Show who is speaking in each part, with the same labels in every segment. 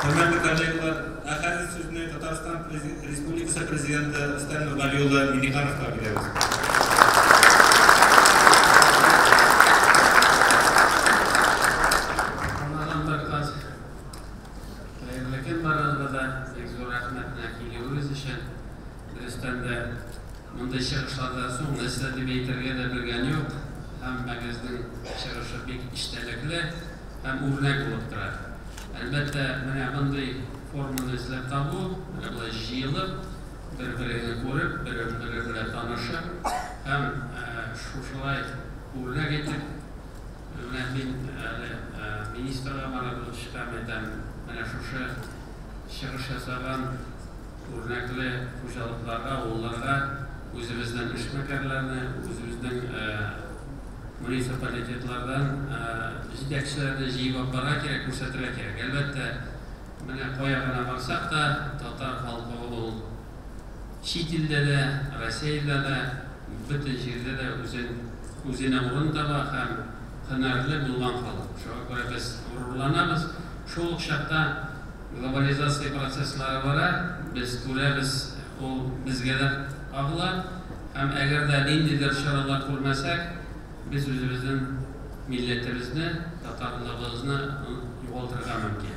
Speaker 1: Хөрмәтле коллегалар, ә хәзер сүзне Татарстан Республикасы Президенты Рөстәм Нургали улы Миңнехановка бирәбез.
Speaker 2: Рамазан бер кат хәерле көн барыгызга да. Бик зур рәхмәт менә килүегез өчен. Дөрестән дә, мондый чыгышлардан соң нәрсә дип әйтергә дә белгән юк. Һәммәгезнең чыгышы бик эчтәлекле һәм үрнәк булып тора. Әлбәттә, менә мондый форманы эзләп табу, менә болай җыелып, бер-береңне күреп, бер-бере белән танышып һәм шушылай үрнәк итеп, менә мин әле министрга барып чыкам әйтәм, менә шушы чыгыш ясаган үрнәкле хуҗалыкларга, авылларга үзебезнең эшмәкәрләрне, үзебезнең муниципалитетлардан җитәкчеләрне җыеп алып барырга кирәк, күрсәтергә кирәк. Әлбәттә, менә кая гына барсак та, татар халкы ул чит илдә дә, Россиядә дә, бөтен җирдә дә үзен үзенә урын таба һәм һөнәрле булган халык. Шуңа күрә без горурланабыз. Шул ук чакта глобализация процесслары бара, без күрәбез, ул безгә дә кагыла. Һәм әгәр дә ниндидер чаралар күрмәсәк, без үзебезнең милләтебезне, татарлыгыбызны югалтырга мөмкин.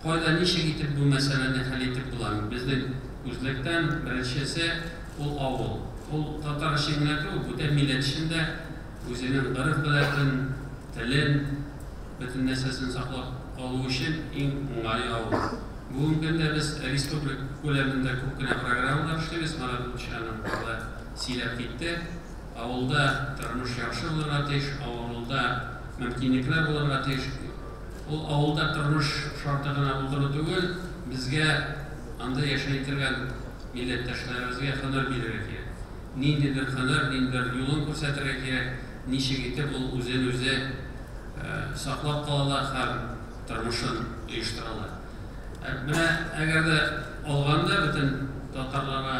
Speaker 2: Кайда ничек итеп бу мәсьәләне хәл итеп була? Безнең күзлектән беренчесе ул авыл. Ул татар өчен генә түгел, бүтән милләт өчен дә үзенең гореф-гадәтен, телен, бөтен нәрсәсен саклап калу өчен иң уңай авыл. Бүгенге көндә без республика күләмендә күп кенә программалар эшлибез. Марат Лучанов да сөйләп китте. Авылда тормыш яхшы булырга тиеш, авылда мөмкинлекләр булырга тиеш. Ул авылда тормыш шарты гына булдыру түгел, безгә анда яшәй торган милләттәшләребезгә һөнәр бирергә кирәк. Ниндидер һөнәр, ниндидер юлын күрсәтергә кирәк, ничек итеп ул үзен үзе саклап кала ала һәм тормышын оештыра ала. Менә әгәр дә алганда бөтен татарларга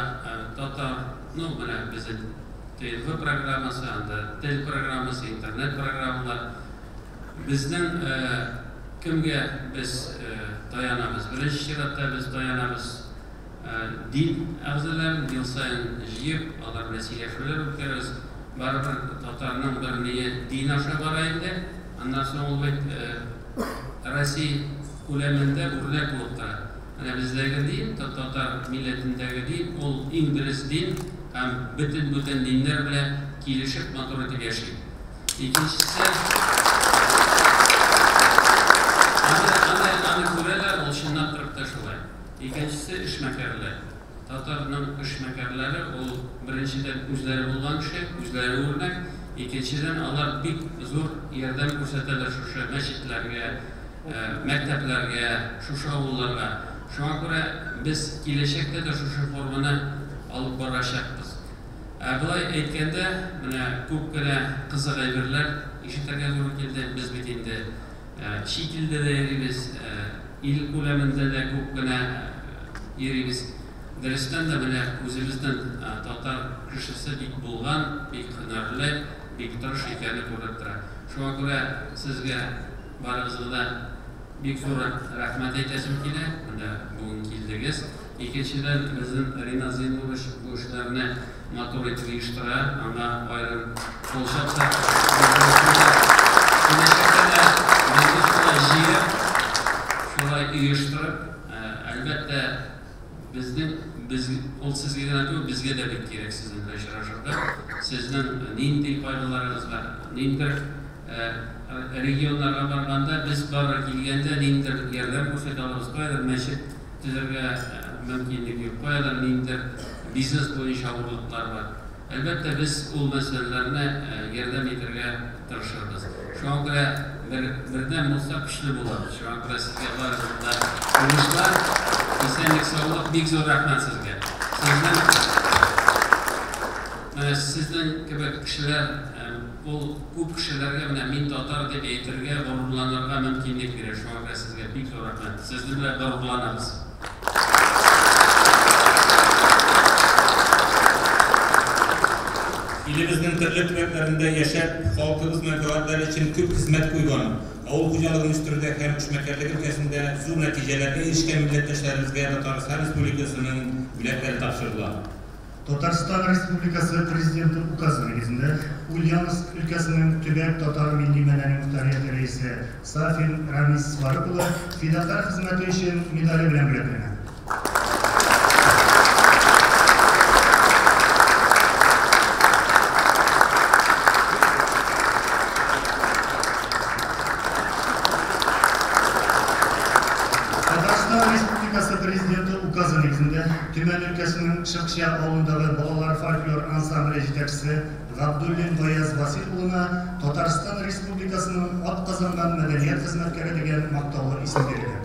Speaker 2: татар, ну менә безнең ТНВ программасы, анда тел программасы, интернет программалар. Безнең кемгә без таянабыз? Беренче чиратта без таянабыз дин әгъзаларын ел саен җыеп, алар белән сөйләшүләр үткәрәбез. Барыбер татарның бер ние дин аша бара инде. Аннан соң ул бит Россия күләмендә үрнәк булып тора. Менә бездәге дин, татар милләтендәге дин, ул иң дөрес дин һәм бөтен бүтән диннәр белән килешеп матур итеп яши. Икенчесе, аны күрәләр, ул чынлап торып та шулай. Икенчесе, эшмәкәрләр. Татарның эшмәкәрләре ул беренчедән үзләре булган кеше, үзләре үрнәк, икенчедән алар бик зур ярдәм күрсәтәләр шушы мәчетләргә, мәктәпләргә, шушы авылларга. Шуңа күрә без киләчәктә дә шушы форманы алып барачакбыз. Ә болай әйткәндә, менә күп кенә кызык әйберләр ишетергә туры килде. Без бит инде чит илдә дә йөрибез, ил күләмендә дә күп кенә йөрибез. Дөрестән дә менә үзебезнең татар кешесе бик булган, бик һөнәрле, бик тырыш икәне күренеп тора. Шуңа күрә сезгә барыгызга да бик зур рәхмәт әйтәсем килә. Менә бүген килдегез. Икенчедән, безнең Ринат Зиннурович бу эшләрне матур итеп оештыра, аңа аерым кул чапсак. Киләчәктә дә безне шулай җыеп, шулай оештырып, әлбәттә, безнең без ул сезгә генә түгел, безгә дә бик кирәк сезнең белән очрашырга. Сезнең нинди кайгыларыгыз бар, ниндидер регионнарга барганда без бары килгәндә ниндидер ярдәм күрсәтә алабыз, каядыр мәчет төзергә мөмкинлек юк, каядыр ниндидер бизнес буенча авырлыклар бар. Әлбәттә, без ул мәсьәләләрне ярдәм итәргә тырышырбыз. Шуңа күрә бер бердәм булсак көчле булабыз. Шуңа күрә сезгә барыгызга да уңышлар, исәнлек, саулык, бик зур рәхмәт сезгә. Сезнең менә сезнең кебек кешеләр ул күп кешеләргә менә мин татар дип әйтергә, горурланырга мөмкинлек бирә. Шуңа күрә сезгә бик зур рәхмәт. Сезнең белән горурланабыз.
Speaker 1: Илебезнең төрле төбәкләрендә яшәп, халкыбыз мәнфәгатьләре өчен күп хезмәт куйган, авыл хуҗалыгын үстерүдә һәм эшмәкәрлек өлкәсендә зур нәтиҗәләргә ирешкән милләттәшләребезгә Татарстан Республикасының бүләкләре тапшырыла.
Speaker 3: Татарстан Республикасы Президенты указы нигезендә Ульяновск өлкәсенең төбәк татар милли-мәдәни мохтарияте рәисе Сафин Рамис Фарук улы Фидакарь хезмәте өчен медале белән бүләкләнә. Татарстан Республикасы Президенты указы нигезендә Төмән өлкәсенең Шыкча авылындагы балалар фольклор ансамбле җитәкчесе Габдуллин Гаяз Васил улына Татарстан Республикасының атказанган мәдәният хезмәткәре дигән мактаулы исем бирелә.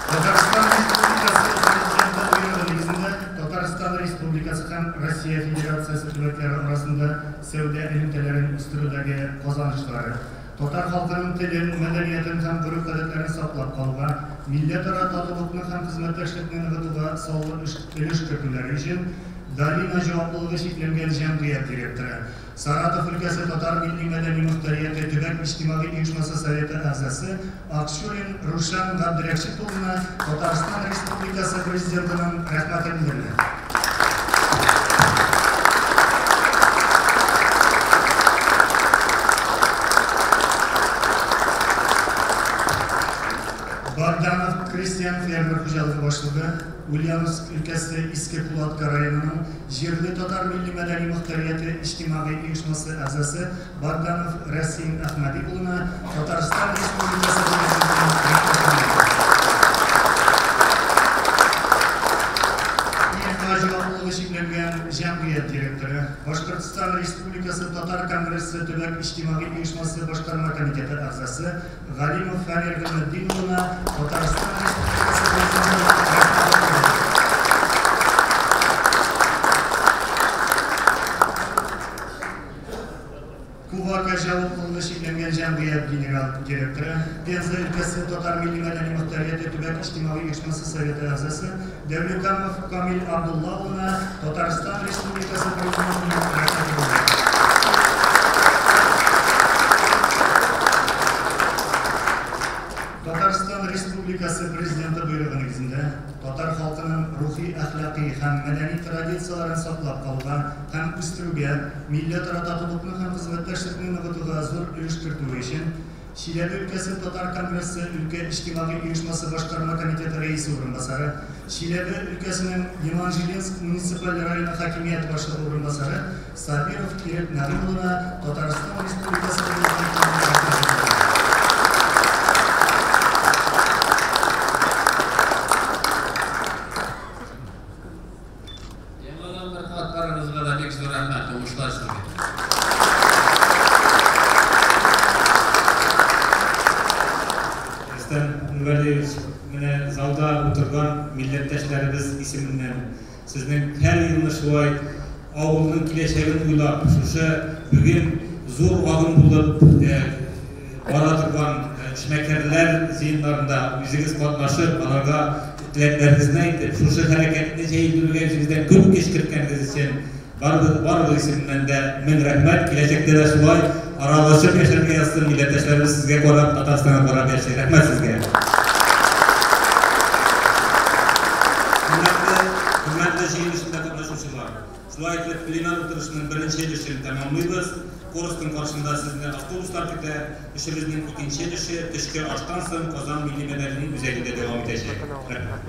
Speaker 3: Татарстан Республикасы Президенты боерыгы нигезендә Татарстан Республикасы һәм Россия Федерациясе төбәкләре арасында сәүдә элемтәләрен үстерүдәге казанышлары, татар халкының телен, мәдәниятен һәм гореф-гадәтләрен саклап калуга, милләтара татулыкны һәм хезмәттәшлекне ныгытуга саллы өлеш кертүләре өчен Долина җаваплылыгы чикләнгән җәмгыять директоры, Саратов өлкәсе татар милли-мәдәни мохтарияте төбәк иҗтимагый оешмасы советы әгъзасы Акчурин Рушан Габдрәшит улына Татарстан Республикасы Президентының рәхмәте белдерелә. Богданов крестьян фермер хуҗалыгы башлыгы, Ульяновск өлкәсе Иске Кулатка районының җирле татар милли-мәдәни мохтарияте иҗтимагый оешмасы әгъзасы Богданов Рәсим Әхмәди улына Татарстан Республикасы Президентының рәхмәте белдерелә. ИФА җаваплылыгы чикләнгән җәмгыять директоры, Башкортстан Республикасы Татар конгрессы төбәк иҗтимагый оешмасы башкарма комитеты әгъзасы Галимов Фәнир Гыйльметдин улына Татарстан Республикасы Президентының рәхмәте белдерелә. Кувака җаваплылыгы чикләнгән җәмгыять генераль директоры, Пенза өлкәсе татар милли-мәдәни мохтарияте төбәк иҗтимагый оешмасы советы әгъзасы Дәүлекамов Камил Абдулла улына Татарстан Республикасы Президентының рәхмәте белдерелә. Татарстан Республикасы Президенты боерыгы нигезендә татар халкының рухи-әхлакый һәм мәдәни традицияләрен саклап калуга һәм үстерүгә, милләтара татулыкны һәм хезмәттәшлекне ныгытуга зур өлеш кертүе өчен Чиләбе өлкәсе татар конгрессы өлкә иҗтимагый оешмасы башкарма комитеты рәисе урынбасары, Чиләбе өлкәсенең Еманжелинск муниципаль районы хакимият башлыгы урынбасары Сабиров Ирек Нәгыйм улына Татарстан Республикасы Президентының рәхмәте белдерелә.
Speaker 2: Яңадан бер кат барыгызга да бик зур рәхмәт, уңышлар сезгә.
Speaker 1: Рөстәм Нургалиевич, менә залда утырган милләттәшләребез исеменнән сезнең һәр елны шулай авылның киләчәген уйлап, шушы бүген зур агым булып бара торган эшмәкәрләр җыеннарында үзегез катнашып, аларга теләкләрегезне әйтеп, шушы хәрәкәтне җәелдерүгә үзегездән күп көч керткәнегез өчен барыбыз исеменнән дә мең рәхмәт. Киләчәктә дә шулай аралашып яшәргә язсын, милләттәшләребез сезгә карап, Татарстанга карап яши. Рәхмәт сезгә. Хөрмәтле җыен эшендә катнашучылар, шулай итеп пленар утырышның беренче өлешен тәмамлыйбыз. Корстон каршында сезне автобуслар көтә. Эшебезнең икенче өлеше төшке аштан соң Казан милли мәдәни үзәгендә дәвам итәчәк. Рәхмәт.